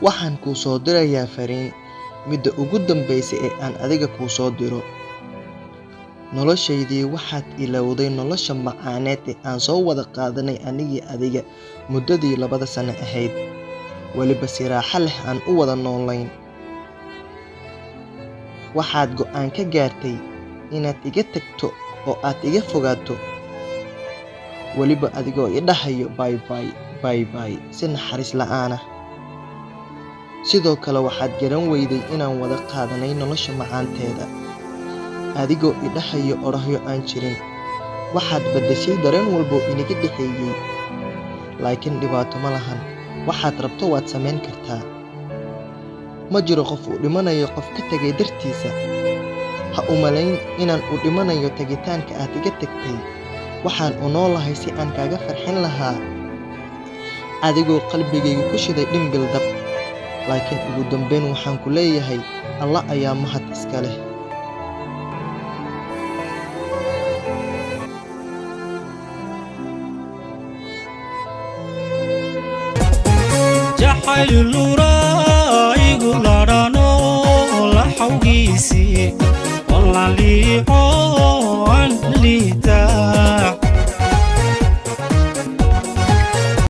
Waxaan kuu soo dirayaa fariin, midda ugu dambaysa ee aan adiga kuu soo diro. Noloshaydii waxaad ilowday nolosha macaaneed ee aan soo wada qaadanay anigii adiga muddadii 2 sano ahayd. Weliba si raaxo leh aan u wada noolayn. Waxaad go'aan ka gaartay inaad iga tagto oo aad iga fogaato. Weliba adigoo i dhahayo bye bye, bye bye si naxariis la'aan ah. Sidoo kale waxaad garan weyday inaan wada qaadanay nolosha macaanteeda. Adigoo i dhahayo odhahyo aan jirin. Waxaad beddeshay dareen walbo inaga dhexeeyay. Laakiin dhibaato ma lahan. Waxaad rabto waad samayn kartaa. Ma jiro qof uu dhimanayo qof ka tagay dartiisa. Ha u malayn inaan u dhimanayo tagitaanka aad iga tagtay. Waxaan u noolahay si aan kaaga farxin lahaa. Adigoo qalbigayga ku shiday dhimbil dab. Laakiin ugu dambeyn waxaan ku leeyahay Allah ayaa mahad iska leh. Jacayluraigu ladhano la xawgiisii olan liico aan liitaa.